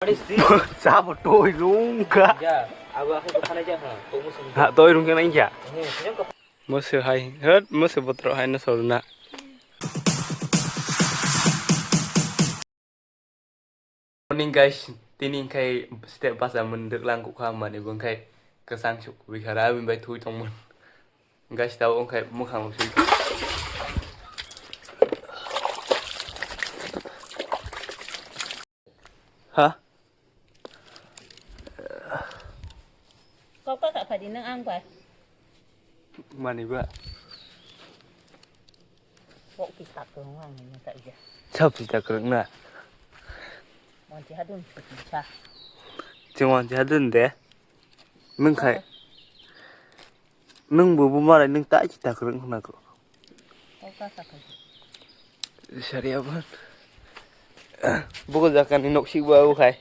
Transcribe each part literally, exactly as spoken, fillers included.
Chabo toi rungkha. Ya, abo akhe to khanai jakha, to musu. Ha, toi rungkha nai kya? He, sejong ka. Musu hai, hot, musu botro hai no soruna. Morning guys, tini khai step basa mun dwklang kukha mani bung khai kwchang suk kubui khara abin bai thui tongmon. Guys, tao wng khai mukhang sui. Ha? Kok ta sa phadi nang ang bai. Mani ba? Kok ki tak ko ang ni ta iya. Sab si tak rek na. Mon ti hadun sa. Ching wan ti hadun de. Nung khai. Nung bo bo malai nung ta chi tak rek na ko. Kok ta sa phadi. Sari abon. Buko jakani nok sik ba u khai.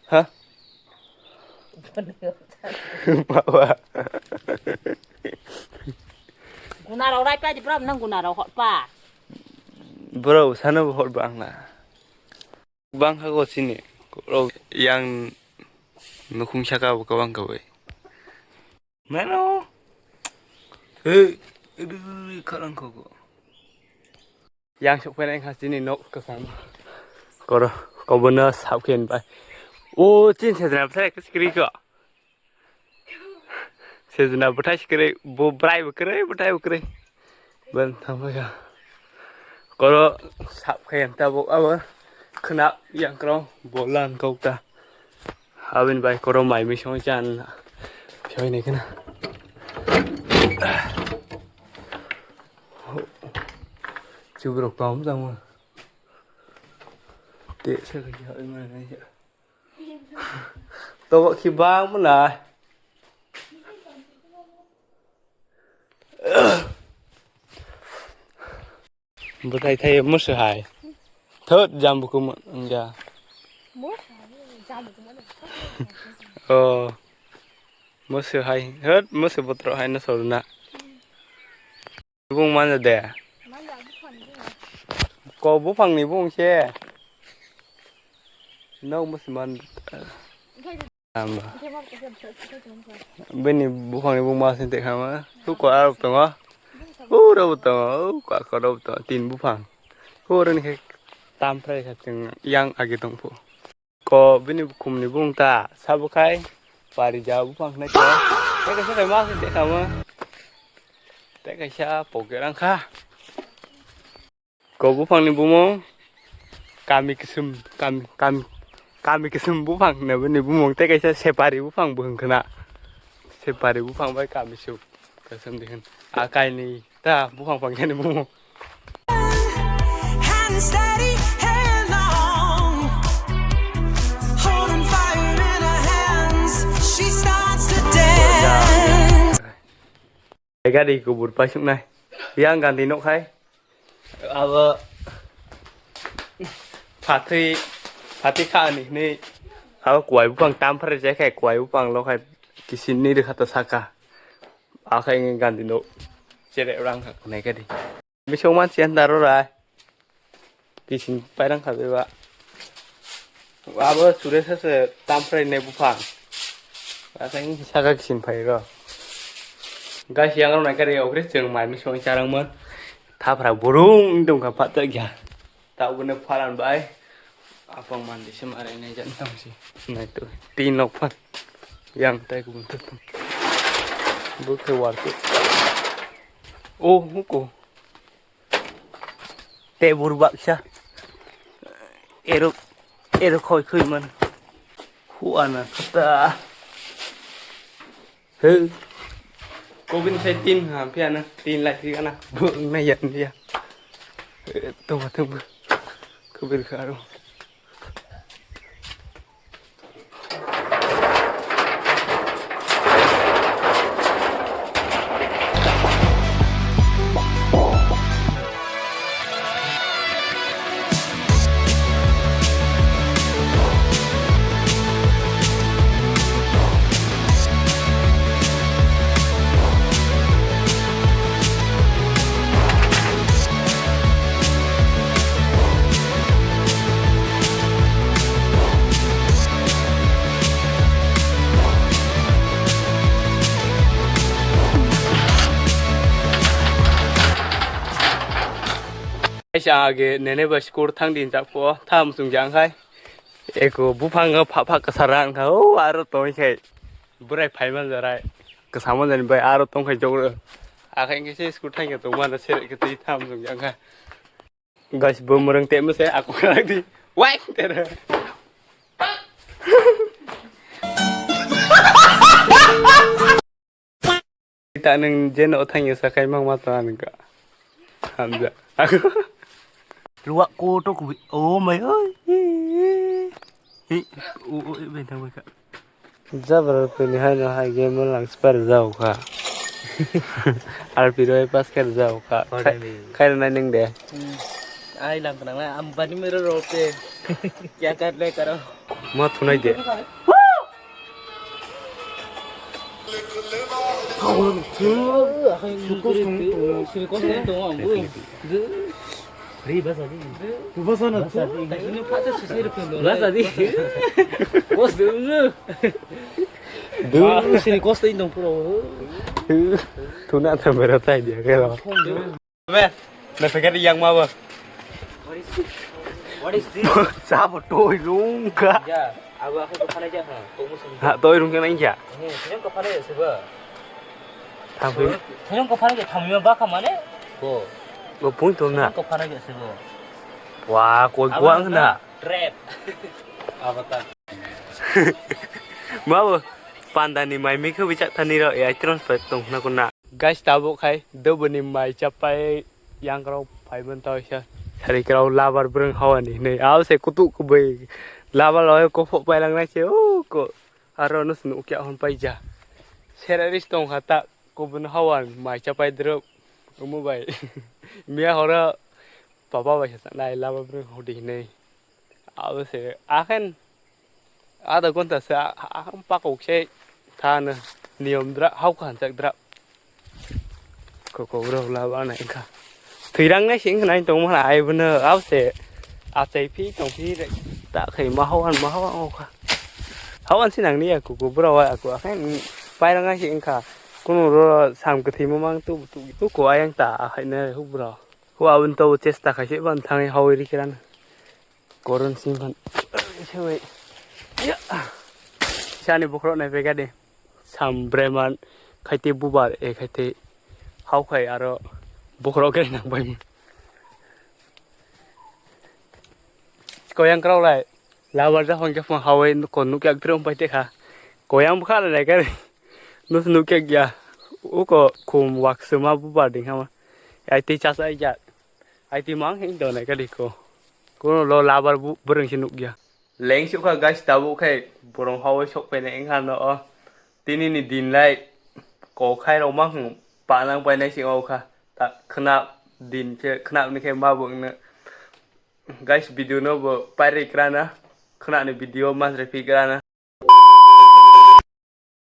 Ha? Bawa. Guna rok rai pa di bro nang guna rok hot pa. Bro sana bo hot bang na. Bang ha go sini. Rok yang nukhung saka bo kabang kabai. Mano. He, ri, ri, ri, kharang koko. Yang sok phainai kha chini nok kwchang. Koro, kobono sap khe bai. O, chin sejna bwthai kwchwrwi ko. Sejna bwthai kwchwrwi, bo bwrai bo kwrwi, bwthai bo kwrwi. Ban thangbai kha. Koro sap khe tabuk abo khna yang kro bolan kok ta. Abin bai koro mai misong chan. Phiyoi nai khna. Chubrok pam jang. Te sa ka ya mai nai ya. To ki bang mana. Bwthai thai musu hai. Thot jambu kum ya. Oh. Musu hai. Thot musu botro hai no soruna. Bung mana de. Ko buphang ni bung se. No musu man. Tamba. Bini buphangni bung ma sini tekhama. Huko arok tongo. Uro bo tongo. Huko akoro bo tongo. Tin buphang. Uro ni khe tam phrai kha chwng yang agi tongphu. Ko bini bukhumni bung ta sabo khai. Pari ja buphang nai ko. Tei kaisa kai ma sini tekhama. Tei kaisa poke rang kha. Ko buphangni bumung kami kisim, kami, kami, kami kisim buphang hwnwi bini bumung tei kaisa separi buphang bo hwn khna. Separi buphang bai kami suk kisim di hwn. A kainwi ta buphang pangkhani bumung. Hand steady, hair long. Holding fire in her hands. She starts to dance. Gari kubur paisuknai. Yang gandhi nok hai. Abo phatwi, phatwi kha ani hinwi abo kuai buphang tam phre je khai kuai buphang lo khai kisin ni rwkha ta saka. Akhai ngi gandhi no chere rang kha nai kadi. Bisong man sian daro rai. Kisin pairang kha beba. Abo sure sa se tam phre ne buphang. Akhai ngi saka kisin phai ro. Guys, yang rok nai kadi okre chwng mai misong charang mon. Thapra burung dongkha phatak ya. Tabukno phalan bai. Apang mandi se marai nai jan tang si. Nai to. Tin nok phan. Yang tai kubun tutung. Bukhe warke. Oh, huko. Tebur baksa. Ero, ero khoi khoi man. Huana kata. He. Kobin sai tin ha phiya na tin lai phi kana. Bu na ya ya. To ma tu. Kobin kharo. Sa age nene ba school thang din jak pho tham sung jang khai. Eko buphang pha pha kasara ang kha o aro tong khai. Burai phai man jarai. Kasa man jani bai aro tong khai jogro. Akhai ke se school thang ke tong man se ke twi tham sung jang kha. Guys, bo murang te mo se aku khalak di. Wai tere. Ta nung jeno thangya sakai mang ma ta nung ka. Hamja. Luak ko to ku. Oh my oi. Hi. O o ben thang ka. Jabra pini hai no hai game lang spare jao ka. R P roi pas kar jao ka. Khai nai ning de. Ai lang nang la am bani mero ro pe. Kya kar le karo. Ma thunai de. Basa di. Basa di. Bos dulu. Dulu sini kos tadi dong pura. Thuna ta mera tai dia kero. Be, na pekar yang ma ba. What is this? Sabo toi rung ka. Ya, abu aku ke mana aja ha? Tunggu sini. Ha, toi rung ka nang ya. He, sini ke mana aja sih ba? Tapi sini ke mana aja? Thamio ba ke mana? Ko. Ko pun tu na. Ko mana aja sih ba? Wah, ko guang na. Trap. Apa ta? Mabo, panda ni mai mikhe wi chak thani ro, ai tron spai tong na kuna. Guys, tabuk khai, doboni mai chapai yang krau phai ban tau sa. Sari krau labar breng hawa ni nei. Au se kutuk kubui. Labar lo ko pho pai lang nai se. O ko. Aro nus nu kya hon pai ja. Sera ris tong kha ta. Kubun hawa mai chapai drop. Umu bai. Mia hora papa bai sa nai labar breng hodi nei. Abo se, akhen adha ghonta se, a-, a-, pakok se thana niyom dra, hau khan chak dra. Koko bro la bana engkha. Thwirang nai se engkha nai tong mana ai bono, abo se, achai phi tong phi re, ta khai ma hau an ma hau ang kha. Hau an sinang niya koko bro wa aku akhen pairang nai se engkha. Kuno ro sam kwthwi mamang tu, tu, tu ko ayang ta akhai nai hu bro. Hu aboni to chesta khai se ban thangwi hau ri kiran. Koron sing khan. Sewai. Ya. Sani bokhorok nai pegade. Sam breman khaite bubar e khaite hau khai aro bokhorok khe nang bai. Koyang krau lai. Labar ja hon khe phang hawai ko nuk yak drum pai te kha. Koyang bwkha lai kare. Nus nuk yak ya. Uko khum wak sema bubar ding hama. Ai te chas ai ya. Ai ti mang hing donai ka diko. Kono lo labar bu-, burung si nukya. Leng sukha guys tabuk khai burung hawai sok painai wngkha no o. Tini ni din lai ko khai rok mang hung panang painai si o kha. Ta khna din khe khna ni khe ma bo wngno. Guys video no bo pairi krana. Khna ni video masre phi krana.